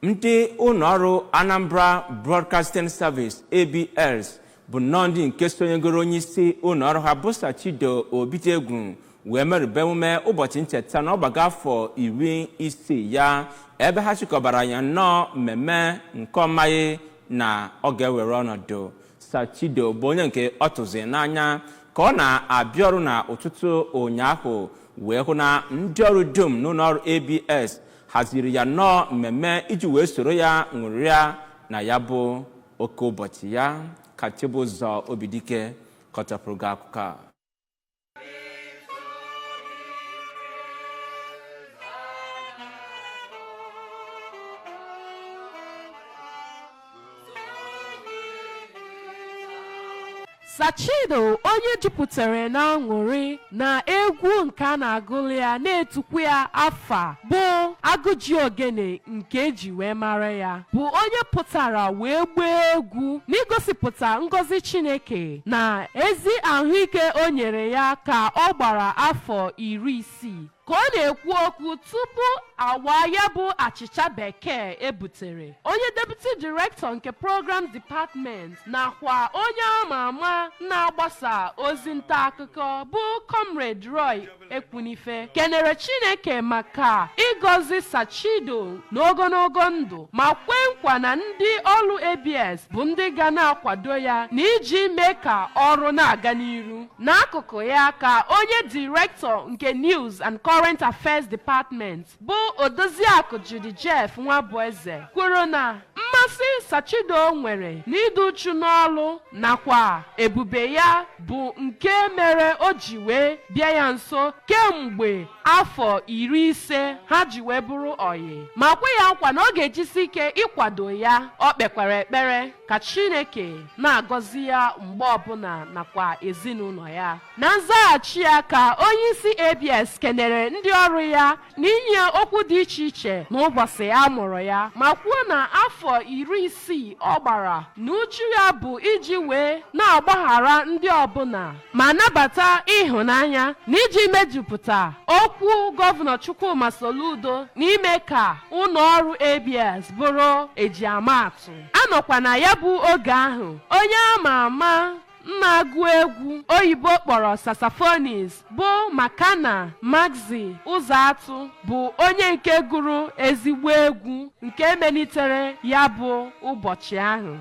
Ndị ụlọọrụ Anambra Broadcasting Service, ABS, bụ nnọọ ndị nke sonyegoro onyeisi ụlọọrụ ha bụ Sir Chido Obijiegwu wee merube emume ụbọchị ncheta na ọgbago afọ 60 ya, ebe ha chịkọbara ya nnọọ mmemme nke ọmaghị na ọ ga-ewere ọnọdụ. Sir Chido bụ onye nke ọ tụzi n'anya ka ọ na-abịa ọrụ na ụtụtụ ụnyaahụ wee hụ na ndị ọrụ dum n'ụlọọrụ ABS haziri ya nnọọ mmemme iji wee soro ya ṅụrịa na ya bụ oke ụbọchị ya. Ka Chibụzọ Obidike kọtapụrụ gị akụkọ a. Sir Chido, onye jupụtara n'aṅụrị na egwu nke a na-agụlụ ya na-etukwu ya afa bụ Agụji Ogene nke eji wee mara ya, bụ onye pụtara wee gbaa egwu n'igosipụta ngọzi Chineke na ezi ahụike o nyere ya ka ọ gbara afọ 60. Ka ọ na-ekwu okwu tupu awa ya bụ achịcha bekee ebutere, onye deputy director nke program department nakwa onye ama ama na-agbasa ozi nta akụkọ bụ Comrade Roy Ekwunife kenere Chineke maka ịgọzi Sir Chido n'ogologo ndụ, ma kwee nkwa na ndị ọrụ ABS bụ ndị ga na-akwado ya na iji mee ka ọrụ na-aga n'iru. N'akụkụ ya ka onye director nke News and Current Affairs Department bụ Odoziakụ Judy Jeff Nwabueze kwuru na mmasị Sir Chido nwere n'ịdị uchu n'ọlụ nakwa ebube ya bụ nke mere o ji wee bịa ya nso kemgbe afọ 50 ha ji wee bụrụ oyi, ma kwe ya nkwa na ọ ga-ejisi ike ịkwado ya. Ọ kpekwara ekpere ka Chineke na-agọzi ya mgbe ọbụla nakwa ezinụlọ ya. Na nzaghachi ya ka onyeisi ABS kenere ndị ọrụ ya n'inye okwu dị iche iche n'ụbọchị a mụrụ ya, ma kwuo na afọ 60 ọ gbara na uchu ya bụ iji wee na-agbaghara ndị ọbụla ma nabata ịhụnanya na iji mejupụta okwu Gọvanọ Chukwuma Soludo n'ime ka ụlọ ọrụ ABS bụrụ ejiamaatụ. Anọkwa na ya bụ oge ahụ, onye ama ama na-agụ egwu oyibo kpọrọ saxophonist bụ Makana Maxi Ụzọatụ bụ onye nke gụrụ ezigbo egwu nke melitere ya bụ ụbọchị ahụ.